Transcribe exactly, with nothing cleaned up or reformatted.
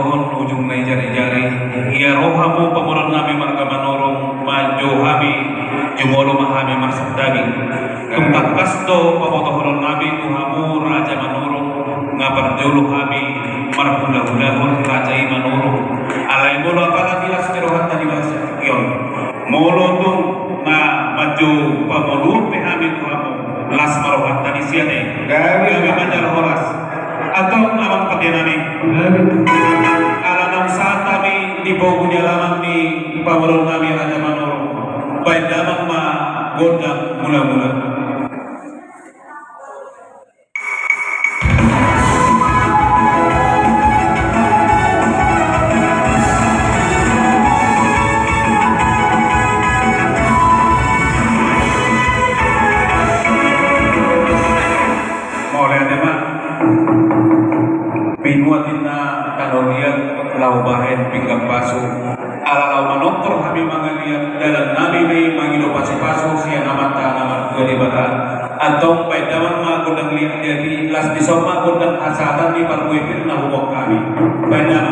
Ujung na i jari-jari, ia ro hamu pamoruon nami marga Manurung, manjou hami, jumolo ma hami marsantabi. Tung tangkas do pabotohonon nami tu hamu raja Manurung, nga parjolo hami marhula-hulahon raja i Manurung. Alai molo apala di las ni rohanta di bagasan tingki on, molo tung na manjou pamoruon pe hami tu hamu, las ma rohanta di sian i. Gabe. Gabe ma jala horas. Antong amang pate nami. Gabe. Ala naung sahat hami di pogu ni alaman ni pamoruon nami raja Manurung, baen damang ma gondang mula-mula. Mauliate ma. Binuat inna tano liat, laho bahen pinggan pasu. Ala laho manompo hami mangaliat, dalan nami ma i mangido pasupasu sian Amanta na martua Debata. Antong baen damang ma gondang liatliat i, las dison ma gondang hasahatan ni parbue pir na huboan hami. Baen damang.